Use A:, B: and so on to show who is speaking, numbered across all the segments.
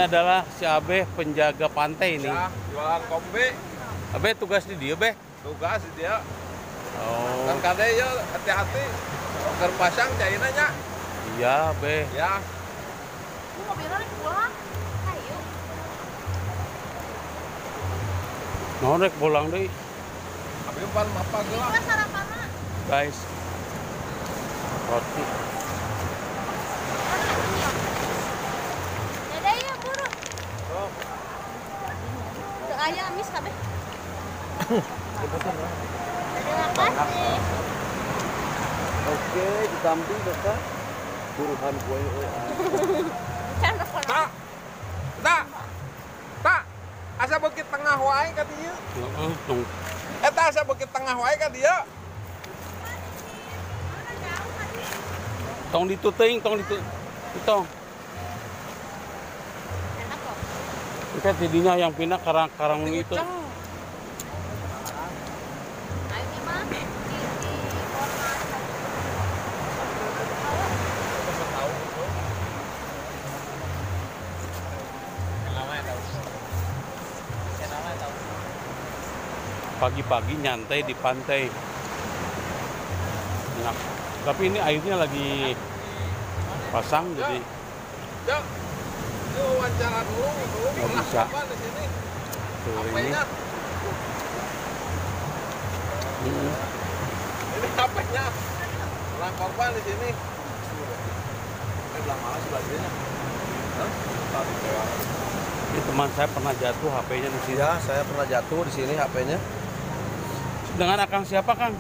A: adalah si Abe penjaga pantai ini.
B: Ya, jualan kombe.
A: Abe tugas di dia, Be?
B: Tugas di dia.
A: Oh.
B: Dan kade ya hati-hati. Keur pasang cairna nya.
A: Iya, Be.
B: Ya.
C: Lu mobilnya rek pulang. Ayo.
A: Nah, rek pulang deui.
B: Abi pan apa geula?
C: Sarapanna.
A: Guys. Roti.
C: Dadah ya buru.
B: Oh.
C: Teu aya amis kabeh. Terima kasih.
D: Oke, ditampi kakak. Buruhan kue.
B: Tak. Tak. Tak. Asa beuki tengah wae ka dieu.
A: Heeh, tong.
B: Eta asa beuki tengah wae ka dieu.
A: Tong ditu teuing, tong ditu. Tong.
C: Enak kok.
A: Kita tidinya yang pindah karang-karang itu. Pagi-pagi nyantai di pantai. Enak. Tapi ini airnya lagi pasang jadi nggak bisa. Tuh ini.
B: Ini HP-nya. Orang korban di sini. Belah mana sebelah sini?
A: Ini teman saya pernah jatuh HP-nya di sini.
D: Ya, saya pernah jatuh di sini HP-nya.
A: Dengan Akang siapa, Kang?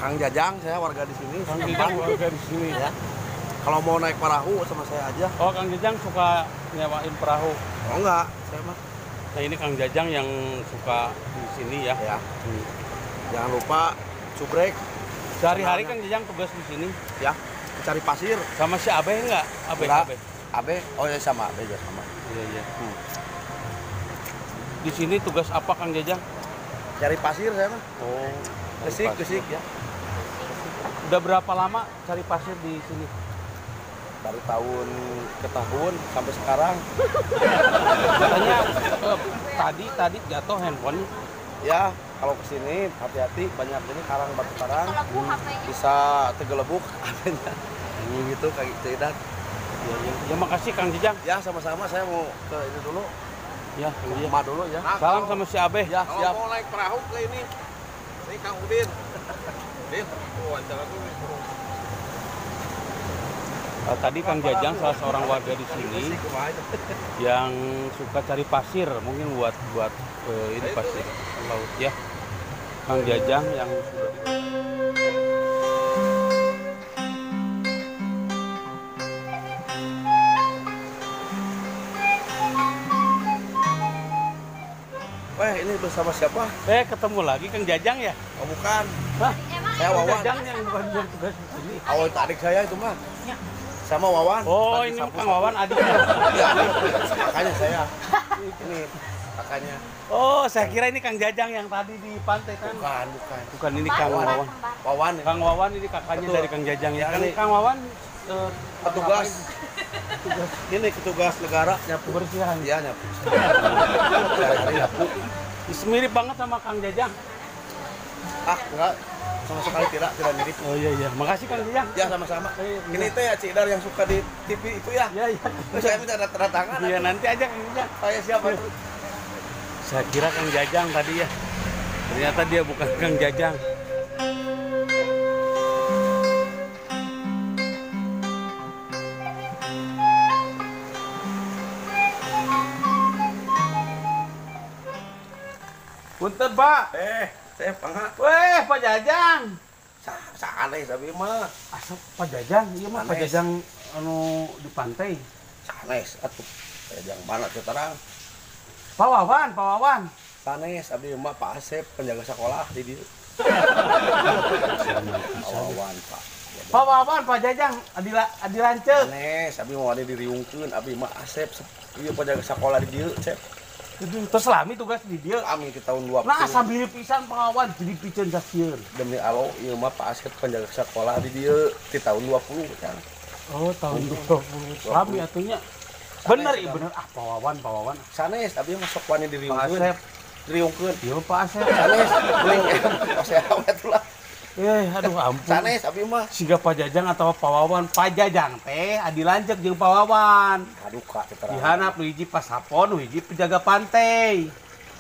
D: Kang Jajang, saya warga di sini.
A: Kang Jajang warga di sini
D: ya. Kalau mau naik perahu sama saya aja.
A: Oh, Kang Jajang suka nyewain perahu?
D: Oh enggak, saya mah.
A: Nah, ini Kang Jajang yang suka di sini ya.
D: Ya. Jangan lupa subrek.
A: Sehari-hari Kang Jajang tugas di sini.
D: Ya, cari pasir.
A: Sama si Abe enggak? Abe,
D: enggak.
A: Abe.
D: Abe, oh ya sama Abe juga sama.
A: Iya, iya. Di sini tugas apa Kang Jajang?
D: Cari pasir saya mah.
A: Oh,
D: kesik, kesik ya.
A: Udah berapa lama cari pasir di sini?
D: Dari tahun ke tahun sampai sekarang.
A: Katanya tadi jatuh handphone.
D: Ya, kalau kesini hati-hati banyak ini karang batu karang. Bisa tergelebuk HP-nya. Gitu kayak Ceidat.
A: Ya, ya. Ya makasih Kang Jajang.
D: Ya sama-sama, saya mau ke ini dulu.
A: Ya,
D: ke rumah dulu ya.
B: Nah,
A: salam sama si Abe.
D: Ya,
B: kalau
D: siap.
B: Mau naik perahu ke ini. Ini Kang Udin. Din, wawancara dulu.
A: Tadi Kang Jajang salah seorang warga di sini yang suka cari pasir, mungkin buat ini pasir laut ya. Kang Jajang yang sudah
D: Weh, ini bersama siapa?
A: Ketemu lagi Kang Jajang ya?
D: Oh, bukan.
A: Hah?
D: Saya Wawan.
A: Jajang yang bukan tugas di sini.
D: Awal itu adik saya itu mah. Sama Wawan.
A: Oh, ini Kang Wawan adiknya.
D: Iya, kakaknya saya. Ini kakaknya.
A: Oh, saya kira ini Kang Jajang yang tadi di pantai kan?
D: Bukan, bukan.
A: Bukan, ini Kang Wawan.
D: Wawan.
A: Kang Wawan ini kakaknya.
D: Betul.
A: Dari Kang Jajang ya.
D: Ini
A: Kang Wawan
D: petugas. Ini petugas negara nyapu
A: bersihan.
D: Iya, nyapu. Sehari-hari nyapu.
A: Mirip banget sama Kang Jajang.
D: Ah, enggak. Sama sekali tidak mirip.
A: Oh iya iya. Makasih Kang Jajang.
D: Ya, sama-sama. Ini teh ya Cik Dar yang suka di TV itu ya.
A: Iya, iya.
D: Saya minta tanda tangan.
A: Iya, nanti aja Kang Jajang.
D: Saya siapa tuh?
A: Saya kira Kang Jajang tadi ya. Ternyata dia bukan Kang Jajang. Punten, Pak.
D: Saya pangga.
A: Weh, Pak Jajang.
D: Sanes abi mah.
A: Asup Pak Jajang, ieu mah Pak Jajang anu di pantai.
D: Sanes atuh. Jajang mana teu terang.
A: Pak Wawan, Pak Wawan.
D: Sanes abdi mah Pak Asep penjaga sekolah di dieu. Pak Wawan, Pak.
A: Pak Wawan, Pak Jajang, adi lanceuk.
D: Sanes abdi mah wani diriungkeun, abdi mah Asep ieu penjaga sekolah di dieu, Cep.
A: Terus lami tugas di dia.
D: Lami di tahun 20.
A: Nah, sambil pisan pengawan jadi piceun sasieun.
D: Demi Allah, ieu mah Pak Asep penjaga sekolah di dieu di tahun 20 kan.
A: Oh, tahun 20. Lami atunya. Bener ieu bener ah Pak Wawan, Pak Wawan.
D: Sanes abi mah sok wani diriungkeun.
A: Pak Asep
D: diriungkeun.
A: Ieu Pak Asep.
D: Sanes beuling Pak Asep lah.
A: Aduh ampun.
D: Sanes abi mah.
A: Siga Pak Jajang atau Pak Wawan. Pak Jajang teh adi lanceuk jeung Pak Wawan.
D: Aduh kak teterang.
A: Dihanap nu hiji pasapon, nu hiji penjaga pantai.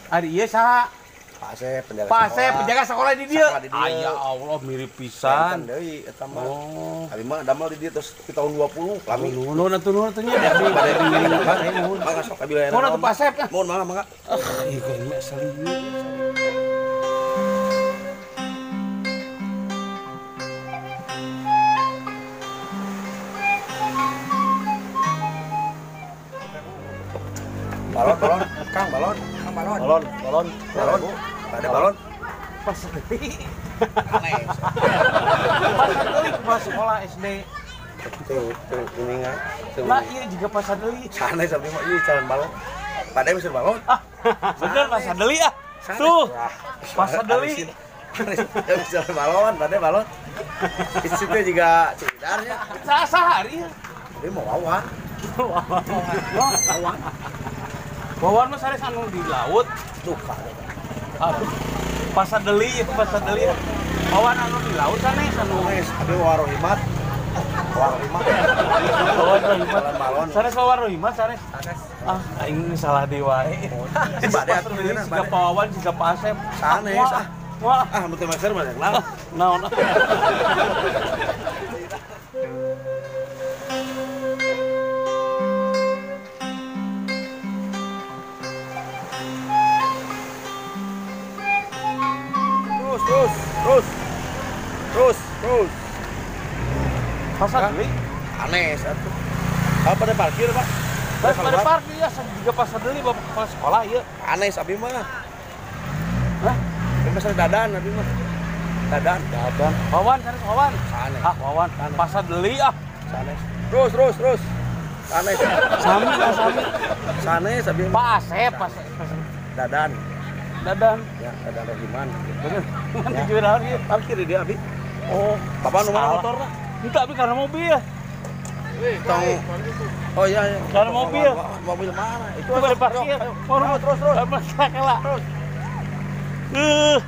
A: Ari ieu saha?
D: Pak Asep penjaga
A: Pak
D: sekolah.
A: Asep penjaga sekolah di dieu.
D: Sekolah
A: Ya Allah mirip pisan.
D: Deui eta mah.
A: Oh.
D: Abi mah damel di dieu terus di tahun 20 lami.
A: Nuhun atuh nuhun atuh nya. Abi bade ngiring
D: Mangga sok abi layanan.
A: Nuhun atuh Pak Asep.
D: Mohon mangga mangga.
A: Ah, ieu geus serius.
D: Balon, balon, Kang, balon, Kang, balon, balon, balon, balon, ada balon.
A: Pas deui. Aneh. Pas deui pas sekolah SD.
D: Tuh, tuh, ini enggak.
A: Nah, iya juga pas deui.
D: Sanes abdi mah ieu calon balon. Pada bisa balon.
A: Ah, bener pas deui ah. Tuh. Pas deui.
D: Bisa balon, pada balon. Di situ juga cedarnya.
A: Sehari.
D: Dia mau wawan.
A: Wawan.
D: Wawan.
A: Wawan mah sanes anu di laut.
D: Duka.
A: Aduh. Pasar deli, pasar deli. Wawan anu di laut sanes anu.
D: Sanes, abi warohimat. Warohimat.
A: Wawan rohimat.
D: Balon.
A: Sanes wawan rohimat sanes.
D: Sanes.
A: Ah, aing salah deui wae.
D: Bade atuh
A: siga Pak Wawan siga Pak Asep.
D: Sanes ah.
A: Wah,
D: ah mun teu meser mah lah.
A: Naon.
D: Terus, terus, terus, terus.
A: Pasar deli?
D: Aneh satu. Kalau pada parkir pak?
A: Pada parkir ya, juga pasar deli bapak kepala sekolah ya.
D: Aneh abi mah.
A: Hah?
D: Ini pasar Dadan abi mah. Dadan.
A: Dadan. Wawan, sanes Wawan.
D: Sanes.
A: Ah Wawan, pasar deli ah.
D: Sanes. Terus, terus, terus. Sanes.
A: Sami, sami.
D: Sanes abi.
A: Pak Asep, Pak Asep.
D: Dadan.
A: Dadan.
D: Ya, Dadan Rohiman.
A: Bener. Nanti jual lagi.
D: Parkir di dia, Abi.
A: Oh,
D: bapak nu mana motor lah?
A: Enggak, Abi karena mobil.
D: Tong. Oh iya, iya.
A: Karena mobil.
D: Mobil mana?
A: Itu ada parkir.
D: Terus, terus.
A: Terus.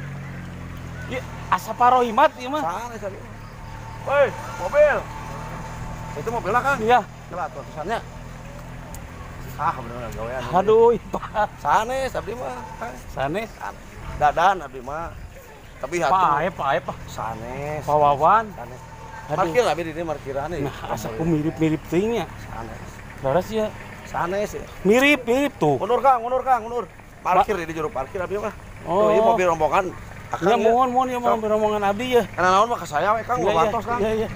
A: Ya, asa Parohimat ieu mah.
D: Sanes, Abi. Woi, mobil. Itu mobilnya, Kang?
A: Iya.
D: Coba tuh tulisannya. Ah, bener gawean.
A: Aduh, Pak.
D: Sanes abdi mah.
A: Sanes.
D: Dadan abdi mah. Tapi hatu.
A: Pak, Pak, Pak.
D: Sanes.
A: Pak Wawan.
D: Sanes. Parkir abdi di parkiran ieu.
A: Nah, asa ku mirip-mirip teuing nya.
D: Sanes.
A: Leres ya.
D: Sanes ya.
A: Mirip-mirip tuh.
D: Mundur, Kang, mundur, Kang, mundur. Parkir di juru parkir abdi mah.
A: Oh.
D: Tuh, ieu mobil rombongan.
A: Ya mohon, mohon ya mobil rombongan abdi ya.
D: Karena naon mah ka saya we, Kang, babantos, Kang.
A: Iya, iya.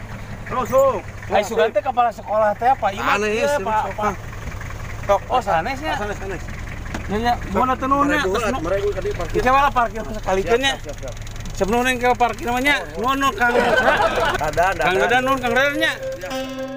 D: Terus, tuh.
A: Ai sugan teh kepala sekolah teh Pak Iman.
D: Sanes,
A: Pak. Oh, sanes nya.
D: Sanes, sanes.
A: Ya, ya, mana tuh nuhunnya?
D: Mereka tadi parkir.
A: Kita malah parkir sekalian nya.
D: Siap, siap.
A: Sebelum neng ke parkir namanya, nuhun Kang.
D: Dadan,
A: Kang Dadan nuhun Kang Dadan nya.
D: Siap.